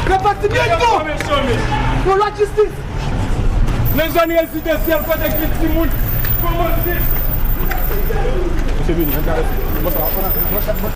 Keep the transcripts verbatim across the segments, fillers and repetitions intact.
Repatriman pou lòt jistis. Nan zòn rezidansyèl kote gen timoun kòmanse. Misye vini, ann kare. Bonswa.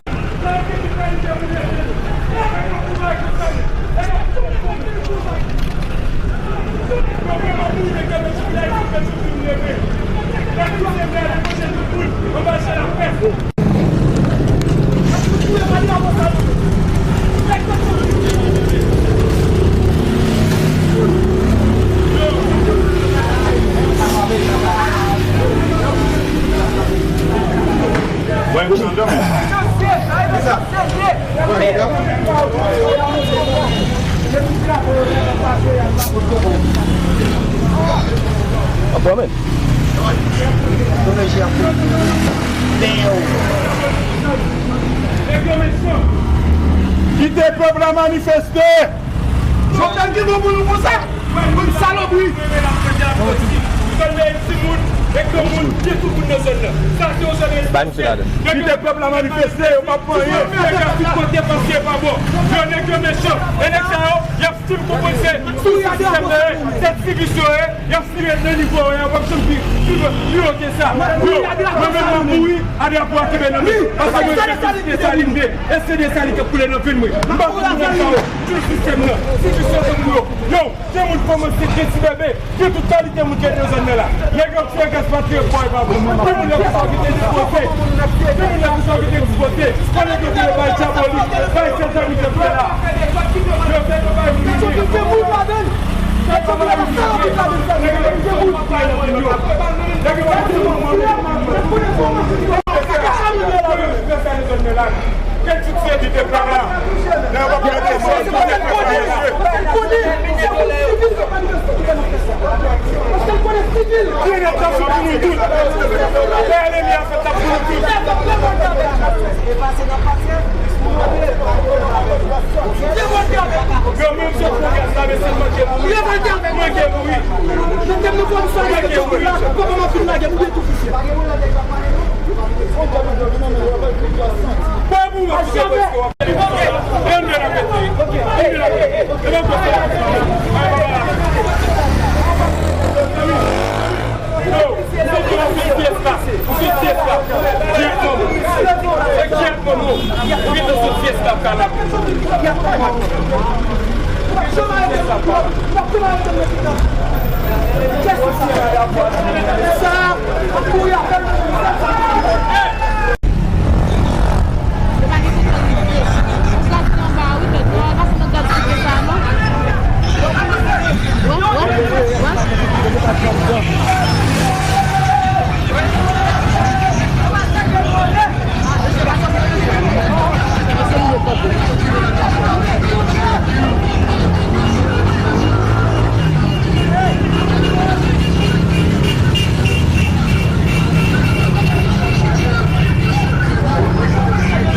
Kite pèp la manifeste! Jovenel gen bon pou nou konsa? Moun salopri! Kite pèp la manifeste, yo p ap fè anyen. Yo nèg yo mechan. E nèg sa yo, y ap stil konprann se sou sistèm nan ye, se sivis yo ye, y ap stil ret nan nivo yo, y ap janm pi, pi, pi wo ke sa. Yo, mwen menm m ap mouri, a drapo a kenbe nan men. Paske mwen se Desalin de, e se Desalin k ap koule nan venn mwen. M p ap mouri nan sa yo. Tout sistèm nan, sivis yo se pou yo. Yo, gen moun kòmanse gen ti bebe. Gen tout kalite moun ki ede nan zòn nan la. Nèg yo ap fè gaz patriyòt bò e pa bò. Gen moun nan ki sa ki te dispoze. Gen moun nan ki sa ki te dispoze. Konnen ke pou yo bay dyabolik, bay sèt zanmi ke pou yo la. Yo fè yo bay moun. Gen moun ladan. Gen moun ladan. Nèg yo ap fè yo. Nèg yo ap fè yo. Gen tout sèvi de pèp la. Lè yo pa pran atann, tout nèg pèp la yo ye. Ki nèg k ap sot pou nou tout? Lè enmi a fèt, l ap pou nou tout. Yo menm sot pou gaz la, mesye, manke mouri. Manke mouri. Manke mouri.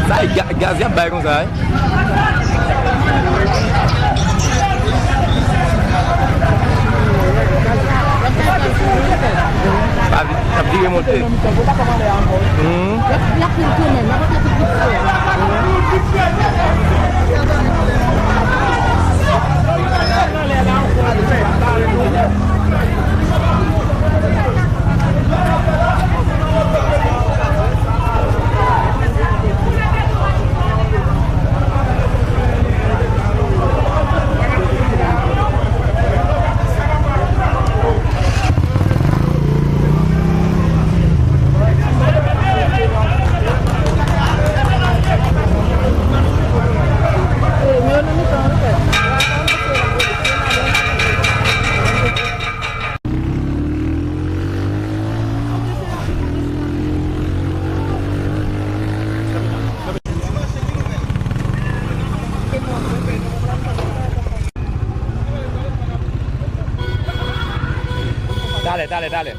Sa e ga-, gaz y ap bay konsa, wi. L ap vire monte. Hmm. Talè, talè, talè.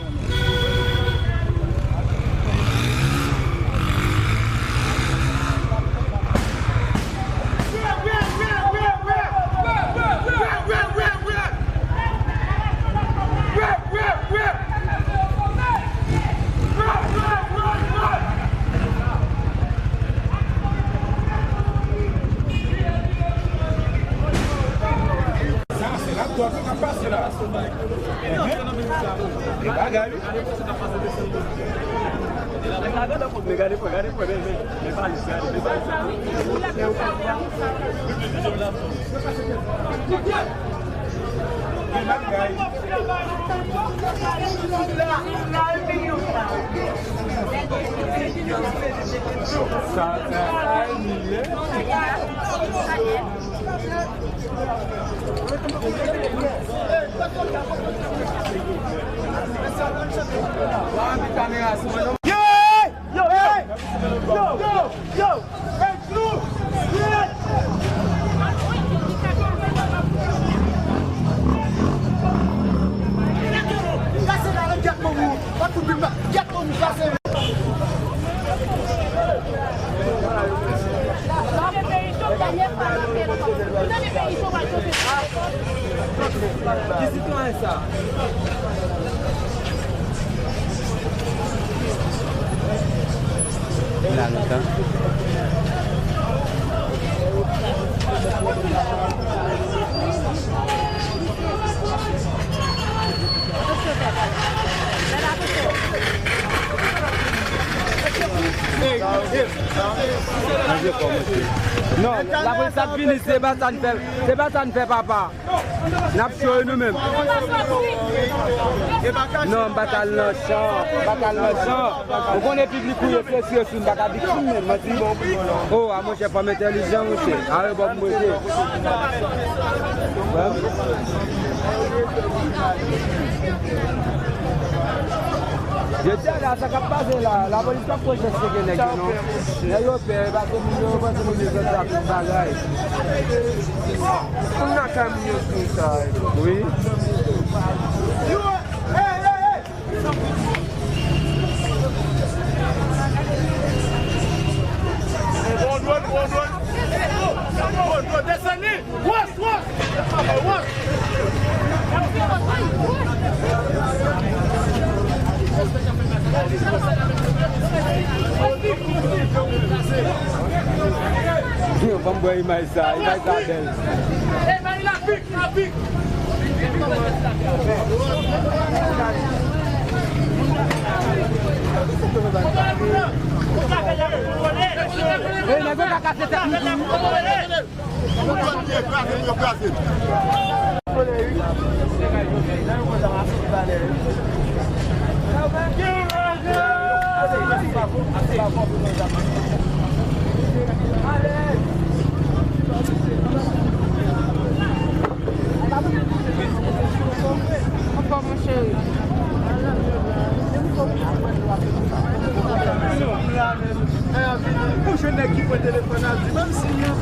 Sa se laptòp k ap pase la. Enhen. E bagay wi. Men gade pwen, gade pwen, men, men, men valiz, gade, men valiz. Sa, sa, sa, Ki sitwayen sa? Li la lontan. Non, lapolis ap vini, se pa sa n fè, se pa sa n fè, papa. N ap cho nou menm. Non, m pa t al nan chan, m pa t al nan chan. Ou konnen piblik ou ye, se sou, m pa ka viktim menm, manti. Oh, a monchè, fanm entèlijan, monchè. A yo, bòb, monchè. Jodi a la, sa k ap pase la, lapolis p ap pran chans seke nèg yo, non. Nèg yo pè, paske moun yo panse moun yo fè trafik bagay. Moun nan kay moun yo sou sa. Wi. Bon dwòl, bon dwòl. Bon dwòl, desann li. Wòch, wòch. Wòch. Yo, ban m wè imaj sa, imaj sa bèl. Imaj la pik, la pik. Ey, nèg yo ka kase tèt nou tou. Anfòm, mon cheri. Pou jwenn nèg ki pran telefòn nan, di ban m siy an.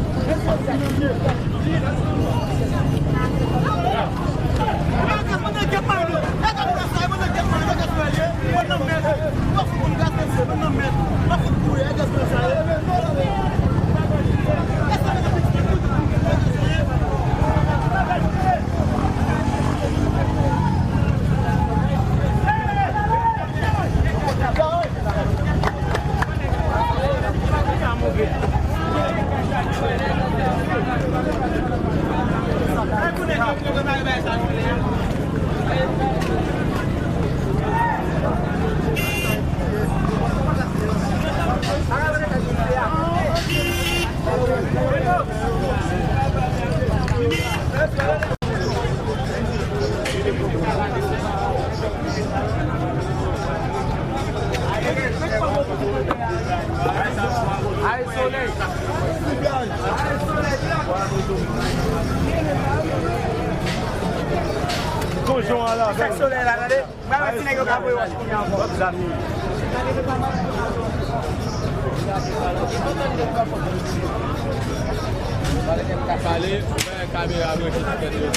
Ay, solèy. Tonjon an la. Sa k solèy la, tande. Ba wè si nèg yo ka voye wòch kounye a ankò. Pale, kamera branche sou tèt yo.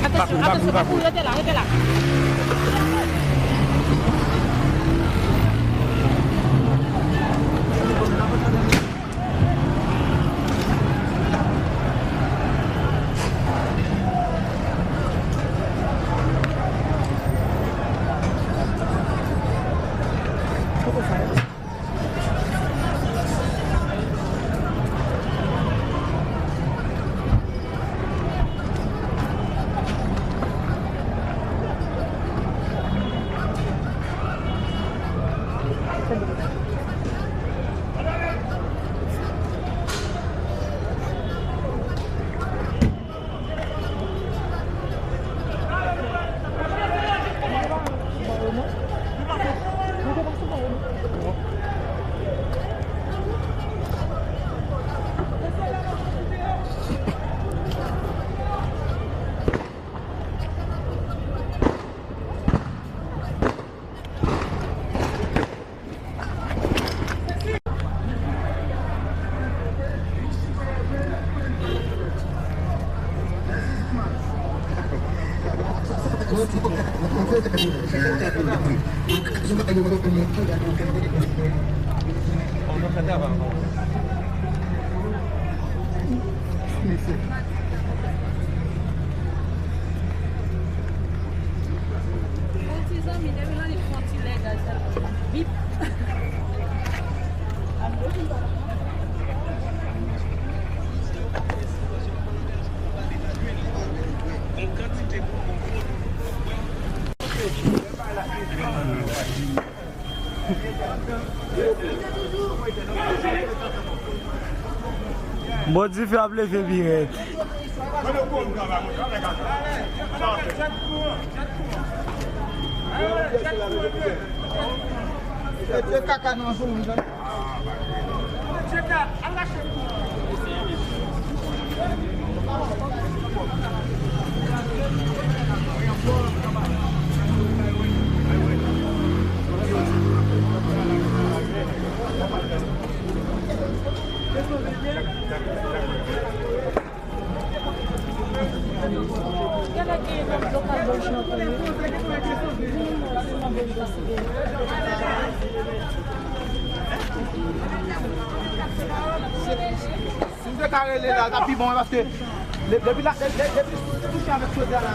Atansyon, atansyon, pa kouri, rete la, rete la. Bon, ti zanmi, depi l annik fè yon ti lè gaz la. Bip. Bon, dife ap leve pi rèd. Mete kaka nan jou m. Ka rele la, ta pi bon, paske de-, depi la, de-, de-, depi touche avèk sodya la.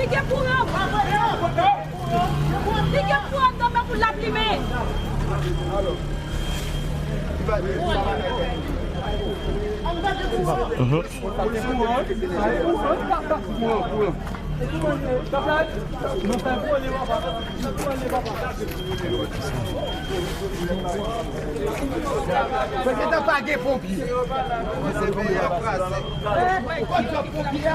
Li gen kouran. Li gen kouran nan men pou l ap limen. Mhm. Prezidan pa gen ponpye. Kòd djòb ponpye a.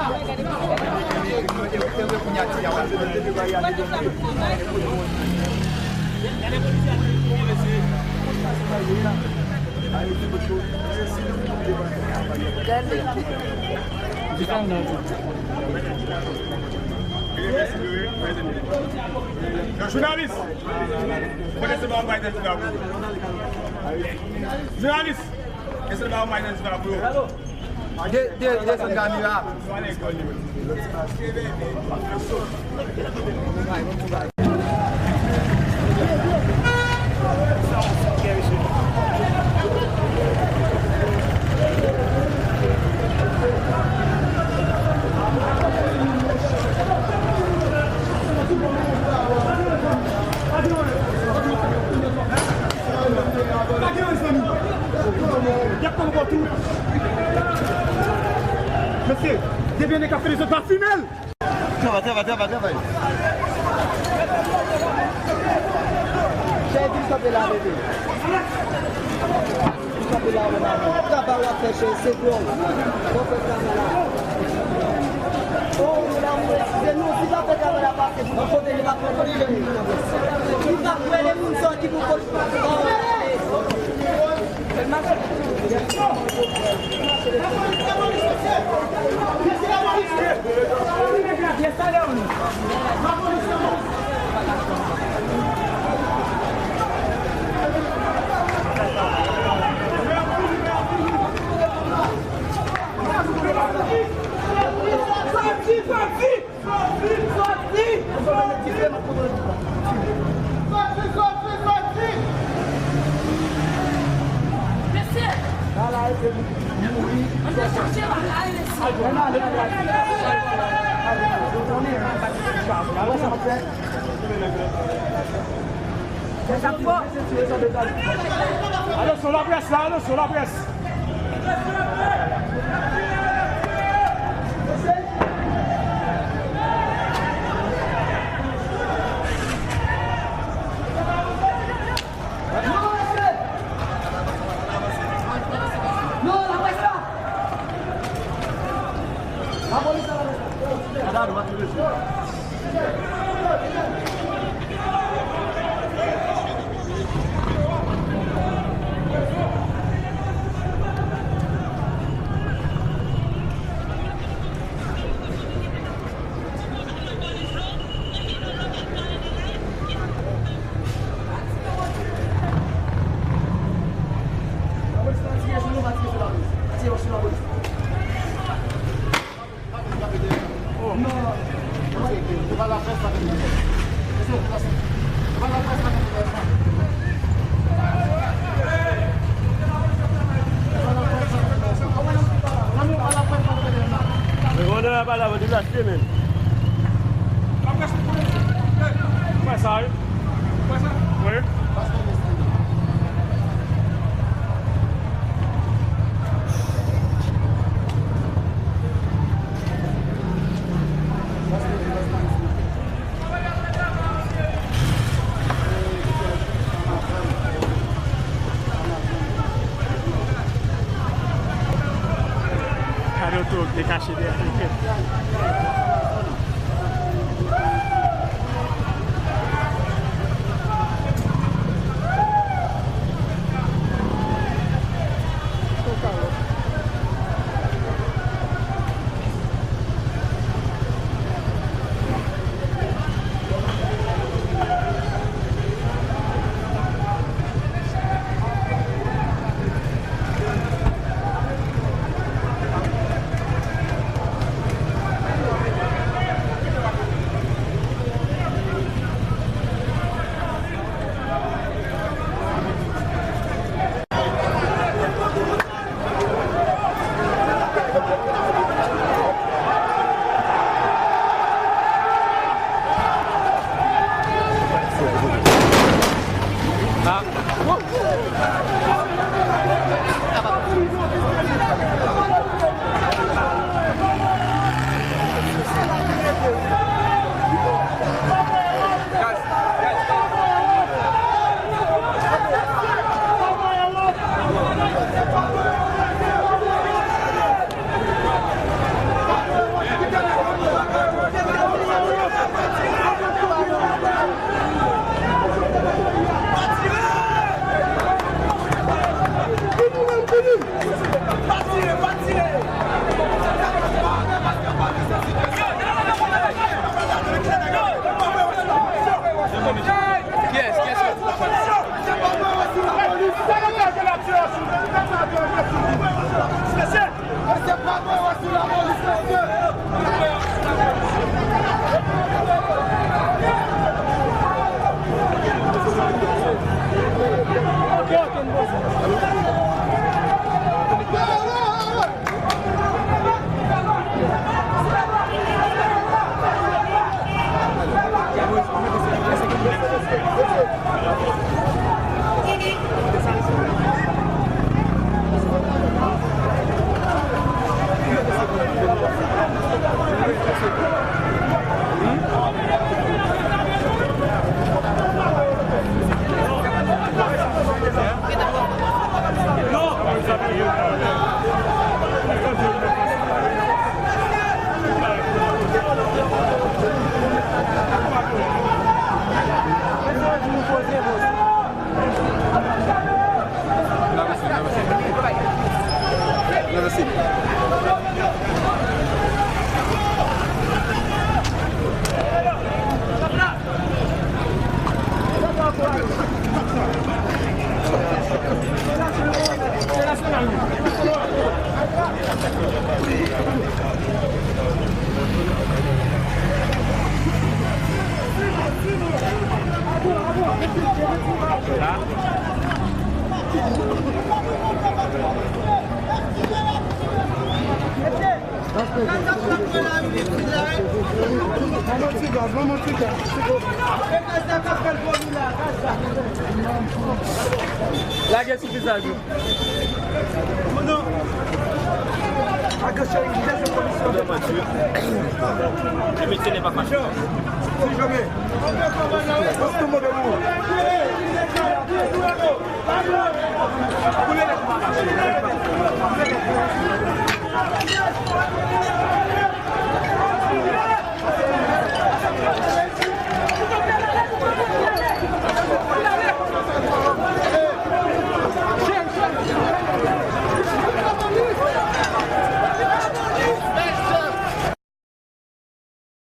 Jounalis! Kote se pa yon pa identifika pou yo? Jounalis! Èske se pa yon pa identifika pou yo? De, de, desann kamera. Mesye, depi ane k ap fè dezòd, pa fimen l! Travay, travay, travay, travay. Chè di kanpe la, bebe. Di kanpe la, bebe. Travay w ap fè, chè, se gwo. Bon, fè travay la. Oh, la, se nou, si pa fè travay la, pase pou nou kote, li pa fè kote. Li pa kwè le moun sòti pou kote. Sòti, sòti! Sòti, sòti, sòti! Sòti, sòti, sòti! Mesye! Ann al chache bagay, mesye! Atansyon, laprès la, atansyon, laprès! Mwen kontan la pale avè w, deplase men. Mwen sa wi. Wi. Te kache dèyè. Kiyès? Kiyès? Ban mwen ti gaz, ban mwen ti gaz. Lage sou vizaj ou.